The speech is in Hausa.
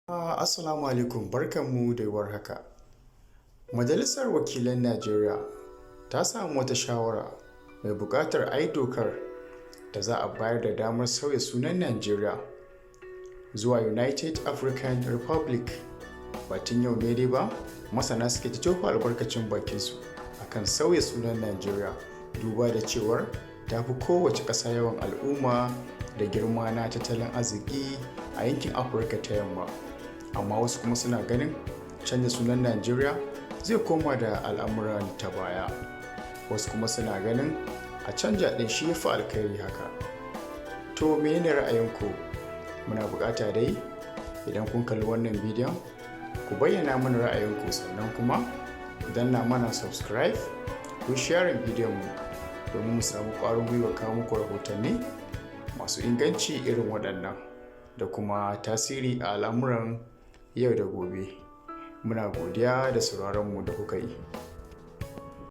Assalamu alaikum, barkanmu da warhaka. Majalisar Wakilan Najeriya ta samu wata shawara mai buƙatar a yi dokar da za a bayar da damar sauya sunan Najeriya zuwa United African Republic. Ba tun yau ne dai ba masana suke ta tofa albarkacin bakinsu akan sauya sunan Najeriya, duba da cewar ta fi kowace ƙasa yawan al'umma da girma na tattalin arziki a yankin Afirka ta Yamma. Amma wasu kuma suna ganin canza sunan Najeriya zai koma da al'amuran ta baya. Wasu kuma suna ganin a canja ɗin shi ya fi alkhairi haka. To, menene ra'ayinku? Muna buƙata dai idan kun kalli wannan bidiyon ku bayyana mana ra'ayinku, sannan kuma danna mana subscribe, ku sharing bidiyon mu domin mu samu ƙwarin gwiwa kawo muku rahotanni masu inganci irin waɗannan da kuma tasiri a al'amuran yau da gobe. Muna godiya da sauraron mu da kuka yi.